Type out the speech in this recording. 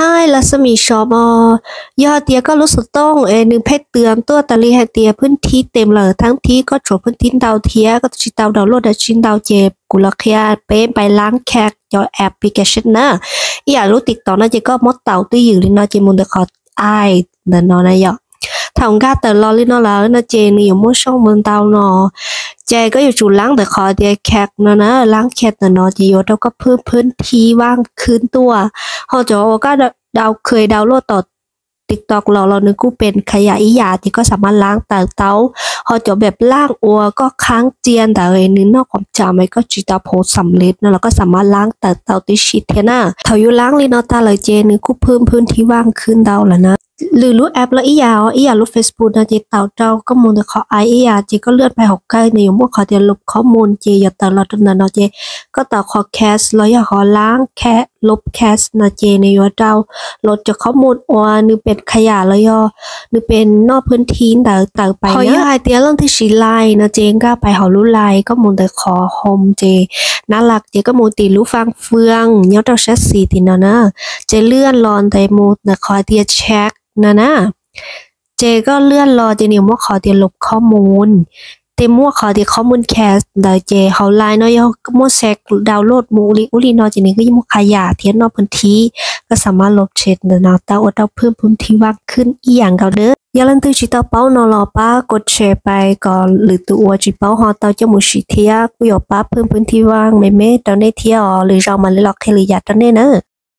Ai, lawv xab mis sov os. Yog hais tias koj lub xov tooj es nws pheej twm tuaj tas li hais tias phwb thib tes lawm, thab thib koj tshuav phwb thib ntau thiab koj tsis tau download dab tsi ntau ces kuv los qhia peb pais laab cache cov application na. Ib yam lub TikTok no ces koj muab taus twj ywm li no ces mus ntawm qhov ai ntawm no na yom. Thaum nkag tawm los li no lawm no ces nws yuav muaj zaj mus ntau no. Ces koj yuav tsum laab ntawm qhov tias cache no na, laab cache ntawm no ces yuav rau koj phwb phwb thib vaaj khwb tuaj. Ho cov uas koj download, kha download tom TikTok los los nws kuj pes kha yam ib yam ces koj xam mab laab tawm tau. Ho cov npaum laaj uas koj khaab cia ntawd nws noj qhov tsam mas koj tsis tau phob xam lej no los koj xam mab laab tawm tau tib si thiab na. Thaum yuav laab li no tag lawm ces nws kuj phwb phwb thib vaaj khwb ntau lawm na. Lwm lub app los ib yam, ib yam lub Facebook no ces taus rau koj mus ntawm qhov ai ib yam ces koj lwaj pais hauv kawg nws yuav muaj qhov tias lub qhob mus ces yuav tawm los rau ntawm no ces koj taus qhov cache los yog qhov laab cache, lub cache no ces nws yuav rau los cov qhob mus uas nws pes kha yam los yog nws pes noj phwb thib ntawd tawm pais. Ho yog hais tias leej twg siv Line no ces nkag pais hauv lub Line, koj mus ntawm qhov home ces nab laj ces koj mus tim lub faj fwaj nyob rau sab xis tim no na. Ces lwaj los ntawm mus ntawm qhov tias check no na. Ces koj lwaj los ces nws muaj qhov tias lub qhob mus, ces muaj qhov tias qhob mus cache ntawd ces hauv Line no yog muaj xav download mus ua li ub li no ces nws kuj yeej muaj kha yam thiab noj phwb thib, koj xam mab lub cache ntawm no tau ua rau phwb phwb thib vaaj khwb ib yam nkaus na. Yog leej twg tsis tau paub no los pab kov share pais kom lwm tus uas tsis paub ho tau coj mus siv thiab kuj yuav pab phwb phwb thib vaaj me me rau nej thiab os. Lwm zaus mam li los qhia lwm yam rau nej na.